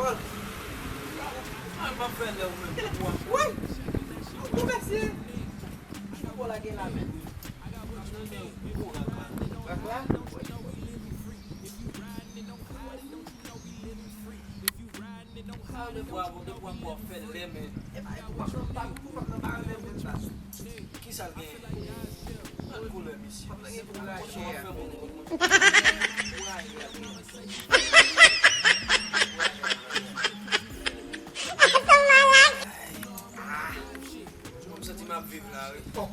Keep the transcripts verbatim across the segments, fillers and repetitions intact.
Mwen pa fè lè ou menm pou w ap. Wi! Ou mesye! Ki pou lage la menm? Rak la? Wi. Ah, de fwa, bon, de fwa, bon, fè lè, men. E pa, e pou w ap nan, pa, pou w ap nan barè menm la. Ki sa l genyen? Gad koulè misye. Koulè misye ap fè moun. M santi m ap viv la, wi. Bon,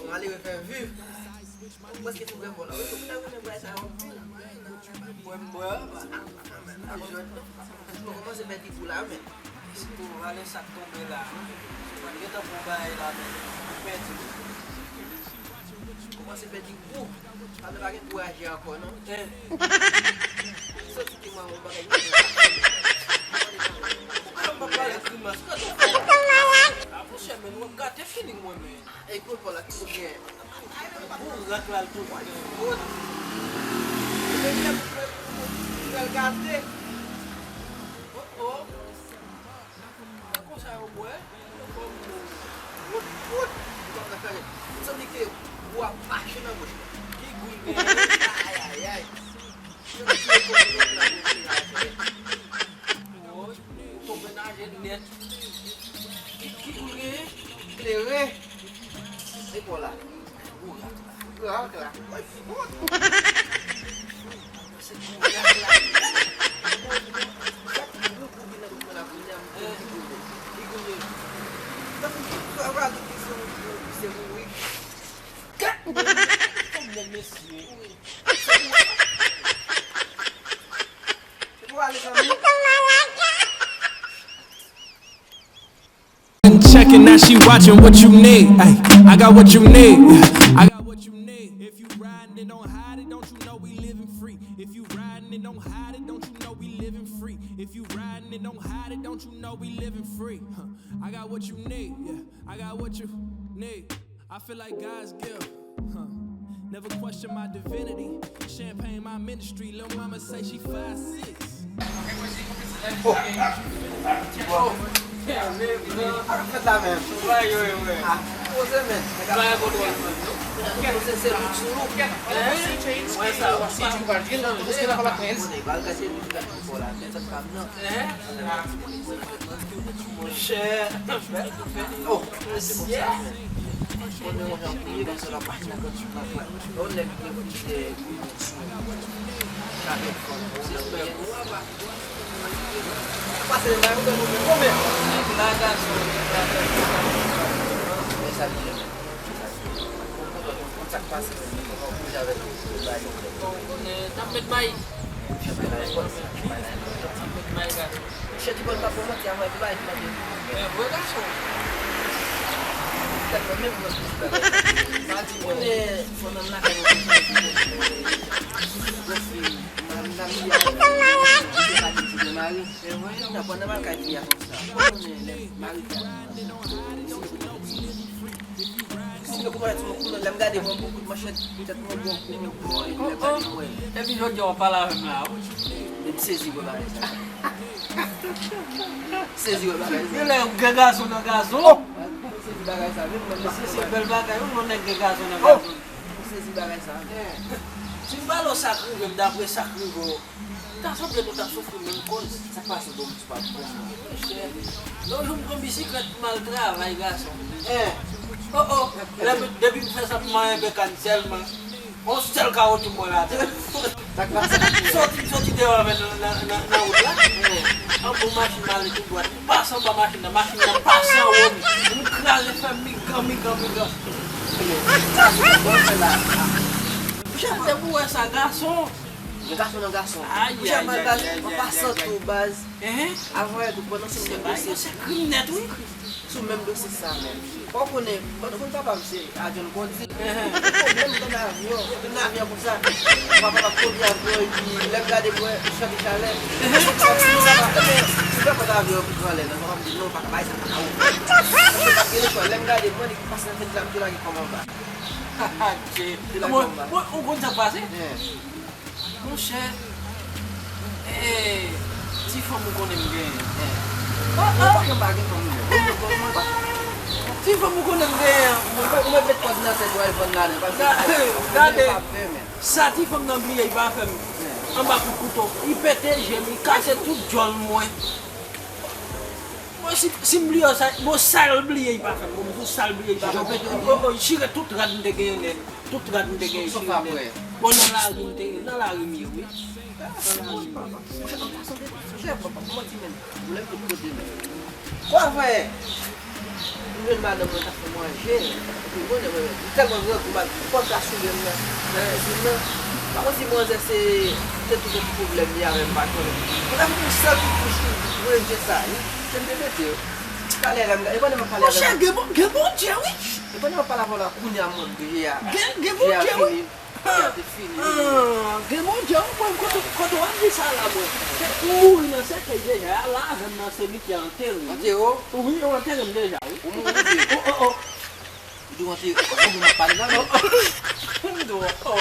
malere fè viv. Ou prèske tou pran pòl la. Wi, ou ta konnen bagay sa yo anpil. Mwen, m bwè, pa. Mwen kòmanse pèdi gou la, men. Si pou valè sa k tonbe la, mwen gentan pran bagay la, men mwen pèdi. Kòmanse pèdi gou. Sa vle pa gen gou aji ankò, non. Eh. Soti ki mwen, yon bagay. Ou ka m pa pale grimas, gade w fè. Ah, monchè, men w ap gate feeling mwen, men. E gwo pòl la, ki gwo gen. Gwo rak la, l tou. Wout. Depi l ap pral gate. Oh, oh. Nan konsa yo bwè, yo fè m wout, wout. Ou pa ka kale. Ou santi ke gou ap mache nan bouch mwen. Ki gou l genyen? Ayayay. Yo tire gou l nan bouch la. Woy, ou tonbe naje nèt. Ki, ki gou l genyen? Kleren. E bon la. Gwo rak la. Gwo rak la. Woy, wout. Been checking, now she watching what you need. Ay, I got what you need. I got what you need. If you riding, then don't hide it. Don't you know we living free? If you riding, then don't hide it. Don't you know we living free? If you riding, then don't hide it. Don't you know we living free? Huh. I got what you need. Yeah, I got what you need. I feel like God's gift. Huh. Never question my divinity. Champagne, my ministry. Lil' mama say she five six. Fèt la menm. Ah, poze men. Poze se look sou look. Monchè. Oh, mesye. Konnen yon jan pou ye, paske l ap mache nan grann sou nan fwa. Yon nèg ki kite sou chapèt fanm. Pase nan yon grann moun konbyen? Nèg la gason. Men sa li ye. Konn sa k pase, men konn jan pou jwe avèk li. Konnen n ap met bay. N ap met bay gason. Chè ti bòl pa fò manti a mwen, epi bay ti manti. Men vre gason. Tèt mwen menm mwen plis bagay. Pa di mwen. Konnen fò nan lakay mwen pou mwen. Gwo fi, madam li a, li te pa di ti gen mari. Men vre. Nan pran nan lakay fi a konsa. Konnen lè mari fi a. Si nou konprann ti moun koulè, lè m gade mwen, bon kout manchèt, tèt mwen bon, koulè bon, epi lè m gade mwen. Epi jodi a w ap pale avè m la, wi. Epi sezi wè bagay sa. Sezi wè bagay sa. Genlè gen gason nan gason. M sezi bagay sa, menm mwen. Mesye, se bèl bagay, wi, yon nèg gen gason nan gason. M sezi bagay sa. Si m pale w sa k rive m, dapre sa k rive w, ta sanble nou t ap soufri menm koz. Sa k pase w, bon, m di pa bon. Monchè, yon jou m pran bisiklèt pou m al travay, gason. Eh, oh, oh, lè m, depi m fè sa pou m anyen bekàn sèlman, yon sèl kawotchou m wè latè. Sa k pase? Soti, m soti deyò avè l nan, nan, nan, nan wout la. Anbo machin m ale tou dwat. M pase anba machin nan, machin nan pase anwo m. M kraze fè migan, migan, migan. Monchè, depi w wè sa, gason. Gen gason nan gason. Ayayay. Monchè, m al baz, an pasan tou, baz. Avan yè tou, pandan se menm dosye. Se krim nèt, wi. Sou menm dosye sa menm. Fò w konnen, pandan moun papa m se avyon l kondi. Pwoblèm m nan avyon, m nan avyon konsa. Papa m ap kondi avyon epi lè m gade m wè chante chalè. Papa m di, papa, ebyen, si w fè kòt avyon an pou pran lè nan, papa m di, non, papa, bay sa, papa, ou. Mwen pa t gen lechwa, lè m gade mwen, li pase nan fenèt la, m tou lage kò m anba. Adje. Mwen, mwen, ou konn sa k pase? Monchè, eh, Ti fanm ou konnen m genyen. Mwen pa janm pa gen fanm, non. Ti fanm ou konnen m genyen. Ou mèt, ou mèt met kòd nan tèt ou al vann ladan, paske gade, sa ti fanm nan bliye, li pa fè m anba kout kouto. Li pete je m, li kase tout djòl mwen. Bon, si, si m bliye sa, bon, sa l bliye, li pa fè m. Bon, pou sa l bliye, li pa fè m. Oh, oh, chire tout rad m te genyen nèt. Tout rad m te genyen chire nèt. Bon, nan lari m te, nan lari m ye, wi. Nan lari m ye. Monchè, papa, kòman ti menm? Pwoblèm tout kote menm. Kwa frè? M jwenn madanm mwen t ap fè manje. Epi konnen mwen menm, li tèlman grangou, m ap fò l ka soulye m nan, nan lèzin nan. Pa konn si manzè se, se tout yon pwoblèm li avè m, pa konnen. Mwen ap yon sèl ti kouch tou, mwen je sa, wi. Se m te mete yo. Talè lè m, e pandan m ap pale avè Monchè, gen bon, gen Bondye, wi. E pandan m ap pale avè w la, kounye a m wè m je a, gen, gen je a Bondye, wi. Fini. Ah, gen Bondye, wi, mwen, kote, kote w ap di sa la, mwen? M mouri nan sèkèy deja, la avè m nan se li ki antere m. Antere w? Wi, yo antere m deja, wi. Ou mouri, wi. Oh, oh, oh. Ou di w antere, ou konprann m ap pale la, non? M di w, oh,